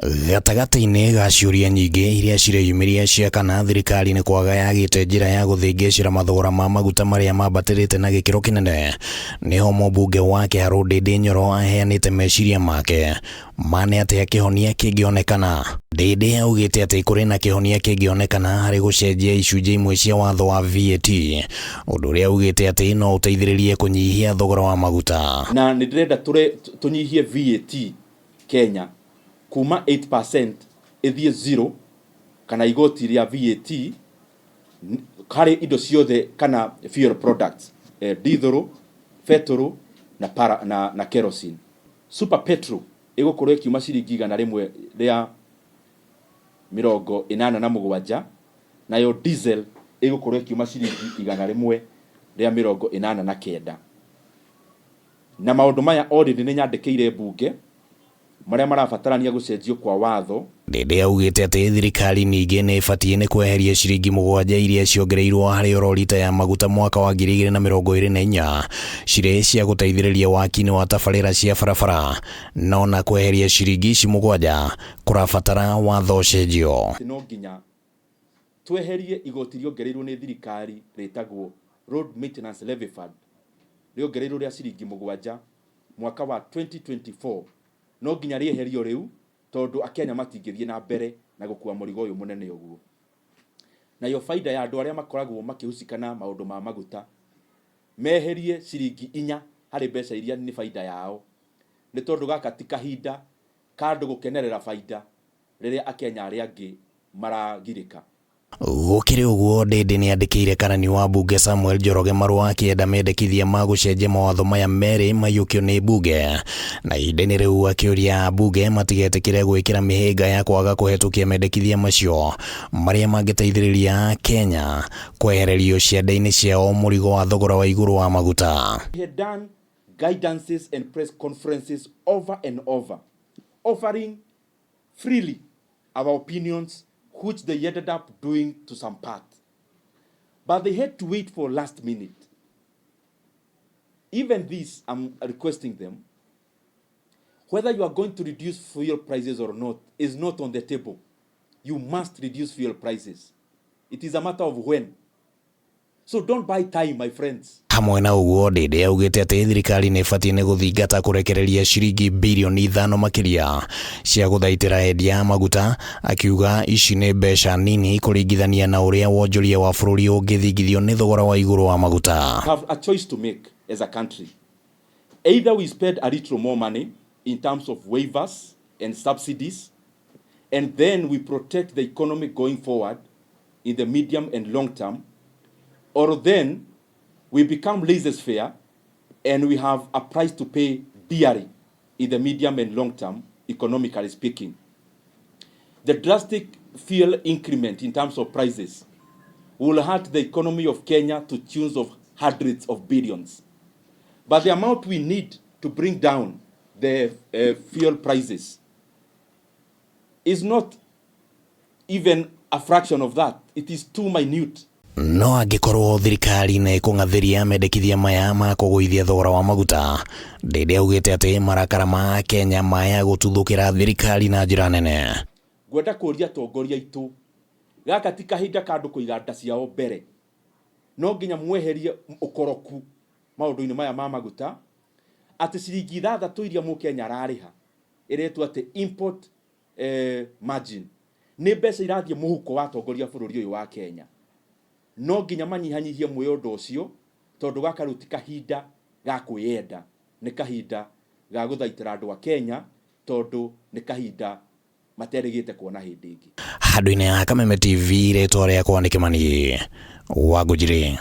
Gatagatĩ-inĩ ga ciũria nyingĩ iria cireyumĩria cia kana thirikari nĩ kwaga yagĩte njĩra ya gũthĩngĩcĩra mathogora ma maguta marĩa mambatĩrĩte na gĩkĩro kĩnene, nĩho mũmbunge wa Kĩharũ Ndĩndĩ Nyoro aheanĩte meciria make ma nĩ atĩa kĩhonia kĩngĩonekana. Ndĩndĩ augĩte atĩ kũrĩ na kĩhonia kĩngĩonekana harĩ gũcenjia icunjĩ imwe cia watho wa VAT, ũndũ ũrĩa augĩte atĩ no ũteithĩrĩrie kũnyihia thogora wa maguta. Na nĩ ndĩrenda tũnyihie VAT Kenya kuma 8% ĩthiĩ zero kana igoti rĩa VAT harĩ indo ciothe kana fuel products, dithũrũ, betũrũ na, para, na, na kerosene. Super petrol ĩgũkorwo ĩkiuma ciringi 187, nayo diesel ĩgũkorwo ĩkiuma ciringi 189. Na maũndũ maya already nĩ nyandĩkĩire mbunge marĩa marabatarania gũcenjio kwa watho. Ndĩndĩ augĩte atĩ thirikari ningĩ nĩ ĩbatiĩ nĩ kweheria ciringi 7 iria ciongereirwo harĩ oro rita ya maguta mwaka wa 2024 cirĩ cia gũteithĩrĩria waki-inĩ wa tabarĩra cia barabara, no na kweheria ciringi ici 7 kũrabatara watho ũcenjio. Atĩ no nginya tweherie igoti rĩongereirwo nĩ thirikari rĩtagwo Road Maintenance Levy Fund rĩongereirwo rĩa ciringi 7 mwaka wa 2024, no nginya rĩeherio rĩu tondũ Akenya matingĩthiĩ na mbere na gũkua mũrigo ũyũ mũnene ũguo. Nayo baida ya andũ arĩa makoragwo makĩhusika na maũndũ ma maguta, meherie ciringi 4 harĩ mbeca iria nĩ baida yao, nĩ tondũ gaka ti kahinda ka andũ gũkenerera baida rĩrĩa Akenya arĩa angĩ maragirĩka. Gũkĩrĩ ũguo, Ndĩndĩ nĩandĩkĩire karani wa mbunge Samuel Njoroge marũa akĩenda mendekithia ma gũcenjia mawatho maya merĩ maiyũkio nĩ mbunge, na ihinda-inĩ rĩu akĩũria ambunge matigetĩkĩre gwĩkĩra mĩhĩnga ya kwaga kũhetũkia mendekithia macio marĩa mangĩteithĩrĩria Kenya kwehererio ciande-inĩ ciao mũrigo wa thogora wa igũrũ wa maguta. He had done guidances and press conferences over and over, offering freely our opinions, which they ended up doing to some part. But they had to wait for last minute. Even this, I'm requesting them, whether you are going to reduce fuel prices or not is not on the table. You must reduce fuel prices. It is a matter of when. So don't buy time, my friends. Hamwe na ũguo, Ndĩndĩ augĩte atĩ thirikari nĩ ĩbatiĩ nĩ gũthingata kũrekereria ciringi birioni 5 makĩria cia gũthaitĩra endia a maguta, akiuga ici nĩ mbeca nini kũringithania na ũrĩa wonjoria wa bũrũri ũngĩthingithio nĩ thogora wa igũrũ wa maguta. Have a choice to make as a country. Either we spend a little more money in terms of waivers and subsidies, and then we protect the economy going forward in the medium and long term, or then we become laissez-faire and we have a price to pay dearly in the medium and long term, economically speaking. The drastic fuel increment in terms of prices will hurt the economy of Kenya to tunes of hundreds of billions. But the amount we need to bring down the fuel prices is not even a fraction of that. It is too minute. No angĩkorwo thirikari nĩ ĩkũng'athĩria mendekithia maya ma kũgũithia thogora wa maguta, Ndĩndĩ augĩte atĩ marakara ma Kenya maya gũtuthũkĩra thirikari na njĩra nene. Ngwenda kũria atongoria aitũ, gaka ti kahinda ka andũ kũiga nda ciao mbere. No nginya mweherie ũkoroku maũndũ-inĩ maya ma maguta, atĩ ciringi 6 iria mũkenya ararĩha ĩretwo atĩ import margin nĩ mbeca irathiĩ mũhuko wa atongoria bũrũri ũyũ wa Kenya. No nginya manyihanyihie mwĩondo ũcio, tondũ gaka rĩu ti kahinda ga kwĩyenda, nĩ kahinda ga gũthaitĩra andũ a Kenya, tondũ nĩ kahinda materĩgĩte kuona hĩndĩ ĩngĩ. Handũ-inĩ ha Kameme TV, rĩtwa rĩakwa nĩ Kĩmani Wangũnjiri.